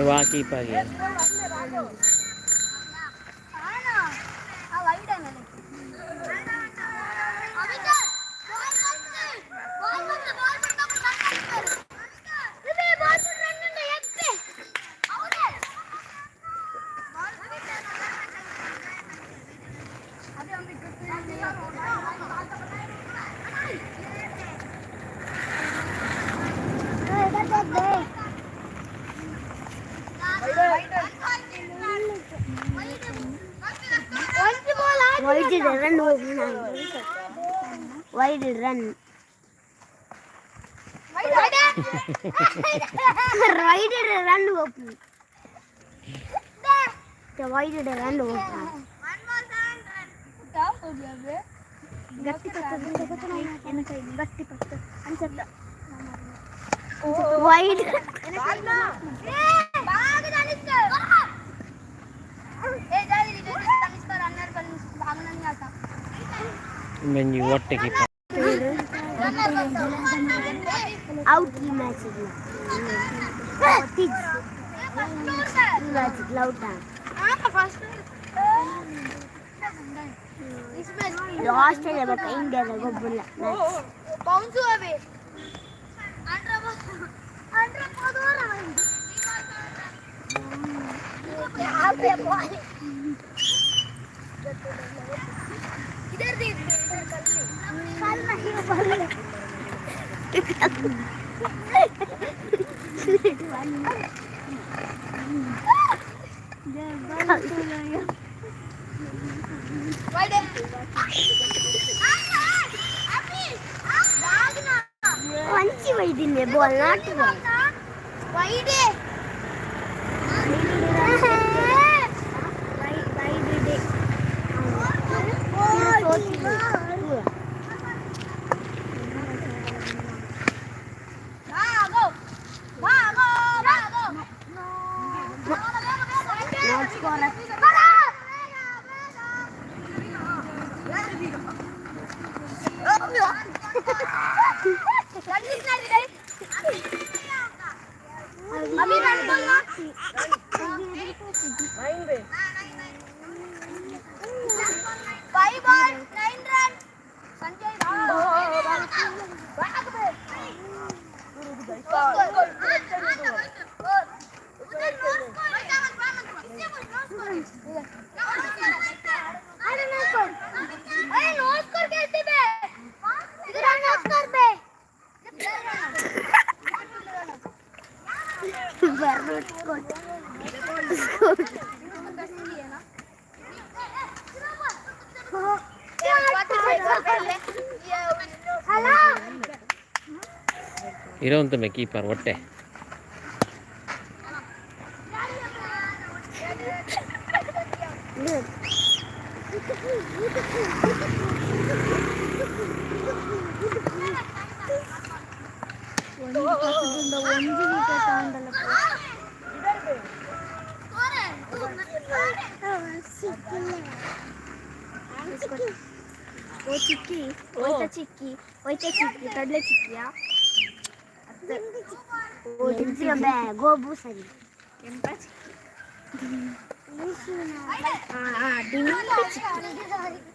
ವಾ ಕೀಪಾಗಿ. Why did I run over? Why did run? Why did I run open? Why did I run open? ಗಟ್ಟಿ ಗಟ್ಟಿ ಪತ್ತ ಅನ್ಸತ್ತ wide. ಒಂಜಿ ಒಟ್ಟೆ keeper. Out ಈ ಮ್ಯಾಚ್. ಈ ಮ್ಯಾಚ್ ಔಟ್. ಆಸ್ಟ್ರೇಲಿಯಾ ಬೊಕ್ಕ ಇಂಡಿಯಾದ ಗೊಬ್ಬುಲ್ಲ ಮ್ಯಾಚ್. ಬೌನ್ಸು ಅವೆ. इधर देख, कल नहीं. ಒಂಚಿ ಒಯ್ದಿನಿ ಬಾಲ್ not ball. ವೈಡೆ. ಭಾಗೋ ಭಾಗೋ ಭಾಗೋ. Not score. अभी रन बोलना. 5 ball 9 run Sanjay. भाग बे. अरे, नो स्कोर कैसे बे? इधर नो स्कोर बे. Score score. ಇರೋಂತಮೆ ಕೀಪರ್ ಒಟ್ಟೆ. ಒಂದು ಪಕ್ಕದಿಂದ ಒಂದು ವಿಕೆಟ್ ತಗೊಂಡಲ್ಲ. ಓ ಚಿಕ್ಕಿ, ಹೋಯ್ತ ಚಿಕ್ಕಿ, ಹೋಯ್ತ ಚಿಕ್ಕಿ, ಕಡಲೆ ಚಿಕ್ಕಿಯಾ? ಗೋಬು ಸರಿ. ಕೆಂಪ ಚಿಕ್ಕಿ. ಡಿಂಪಿ ಚಿಕ್ಕಿ.